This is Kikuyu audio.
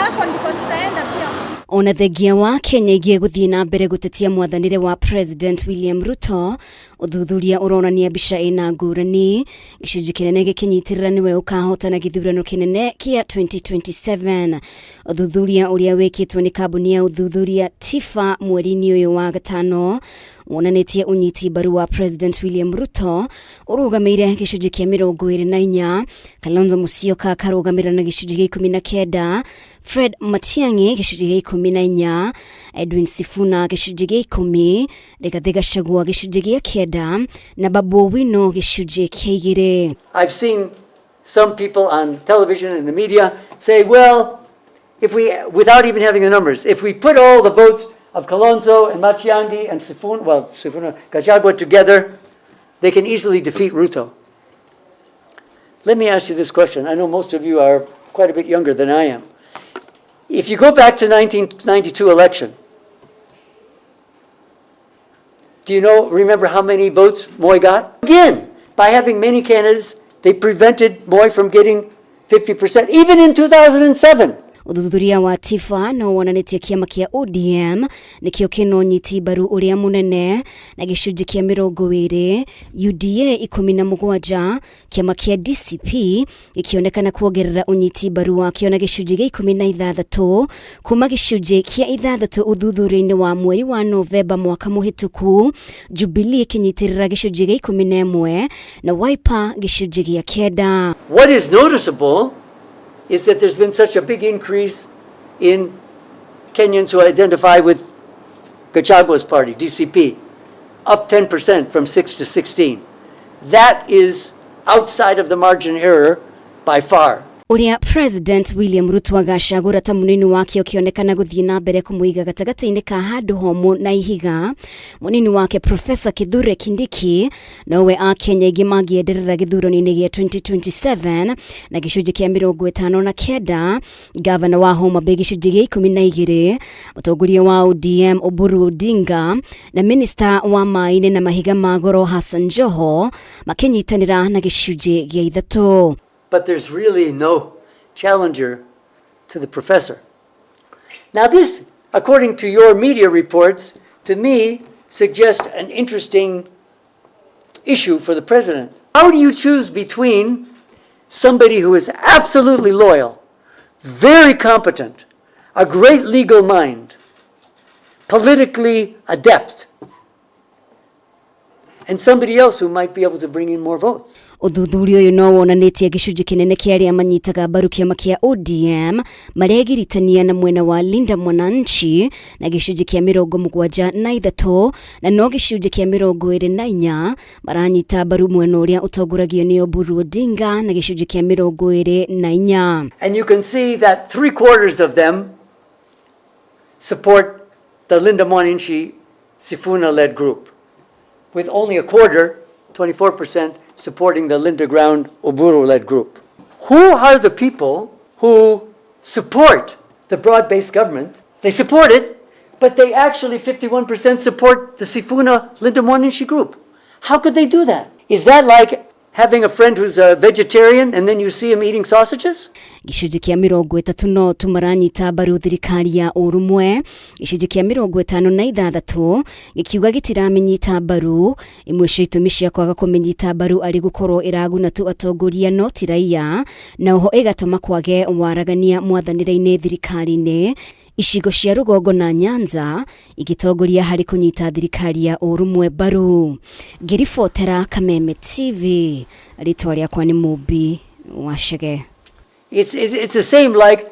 Hapo ndiko tutaenda pia. Ona thengia wa Kenya igie gũthiĩ na mbere gũtetia mwathanĩre wa President William Ruto, ũthuthuria ũronania mbica ĩna ngũrani, gĩcunjĩ kĩnene gĩkĩnyitĩrĩra nĩwe ũkahotana gĩthurano kĩnene kĩa 2027. Ũthuthuria ũrĩa wĩkĩtwo nĩ kambuni ya ũthuthuria TIFA mweri-inĩ ũyũ wa gatano wonanĩtie ũnyiti mbaru wa President William Ruto ũrũgamĩire gĩcunjĩ kĩa 24, Kalonzo Musyoka akarũgamĩrĩra na gĩcunjĩ gĩa 19, Fred Matiang'i gĩcunjĩ gĩa 14, Edwin Sifuna gĩcunjĩ gĩa 10, Rigathĩ Gachagua gĩcunjĩ gĩa 9 na Babu Owino gĩcunjĩ kĩa 2. I've seen some people on television and the media say, well, if we, without even having the numbers, if we put all the votes of Kalonzo and Matiang'i and Sifuna, well, Sifuna, Gachagua together, they can easily defeat Ruto. Let me ask you this question. I know most of you are quite a bit younger than I am. If you go back to 1992 election, do you remember how many votes Moi got? Again, by having many candidates, they prevented Moi from getting 50%, even in 2007. Ũthuthuria wa TIFA no wonanĩtie kĩama kĩa ODM nĩkĩo kĩna ũnyiti mbaru ũrĩa mũnene na gĩcunjĩ kĩa 20, UDA 17, kĩama kĩa DCP gĩkĩonekana kuongerera ũnyiti mbaru wakĩo na gĩcunjĩ gĩa 16 kuma gĩcunjĩ kĩa 6 ũthuthuria-inĩ wa mweri wa Novemba mwaka mũhĩtũku, Jubilee ĩkĩnyitĩrĩra gĩcunjĩ gĩa 11 na Wiper gĩcunjĩ gĩa 9. What is noticeable is that there's been such a big increase in Kenyans who identify with Gachagua's party, DCP, up 10% from 6 to 16. That is outside of the margin error by far. Ũrĩa President William Ruto agacagũra ta mũnini wake ũkĩonekana gũthiĩ na mbere kũmũiga gatagatĩ-inĩ ka handũ homũ na ihiga. Mũnini wake Professor Kithure Kindiki nowe Akenya aingĩ mangĩenderera gĩthurano-inĩ gĩa 2027 na gĩcunjĩ kĩa 59, gavana wa Homa Bay gĩcunjĩ gĩa 12, mũtongoria wa ODM Oburu Odinga na minista wa maĩ na mahiga ma goro Hassan Joho makĩnyitanĩra na gĩcunjĩ gĩa 3. But there's really no challenger to the professor. Now this, according to your media reports, to me, suggests an interesting issue for the president. How do you choose between somebody who is absolutely loyal, very competent, a great legal mind, politically adept, and somebody else who might be able to bring in more votes? Ũthuthuria ũyũ no wonanĩtie gĩcunjĩ kĩnene kĩa arĩa manyitaga mbaru kĩama kĩa ODM maregiritania na mwena wa Linda Mwananchi na gĩcunjĩ kĩa 73, na no gĩcunjĩ kĩa 24 maranyita mbaru mwena ũrĩa ũtongoragio nĩ Oburu Odinga na gĩcunjĩ kĩa 24. And you can see that 3/4 of them support the Linda Mwananchi Sifuna-led group, with only a quarter, 24%, supporting the Linda Ground Oburu-led group. Who are the people who support the broad-based government? They support it, but they actually 51% support the Sifuna Linda Mwananchi group. How could they do that? Is that like having a friend who's a vegetarian and then you see him eating sausages? Gĩcunjĩ kĩa 30 no tu maranyita mbaru thirikari ya ũrũmwe, gĩcunjĩ kĩa 56 gĩkiuga gĩtiramĩnyita mbaru. Imwe cia itũmi cia kwaga kũmĩnyita mbaru arĩ gũkorwo ĩraguna tu atongoria no ti raia, na oho ĩgatũma kwage waragania mwathanĩre-inĩ thirikari-inĩ. Icigo cia rũgongo na Nyanza igĩtongoria harĩ kũnyita thirikari ya ũrũmwe mbaru. Ngĩribotera Kameme TV, rĩtwa rĩakwa nĩ Mũmbi wa Chege. It's the same like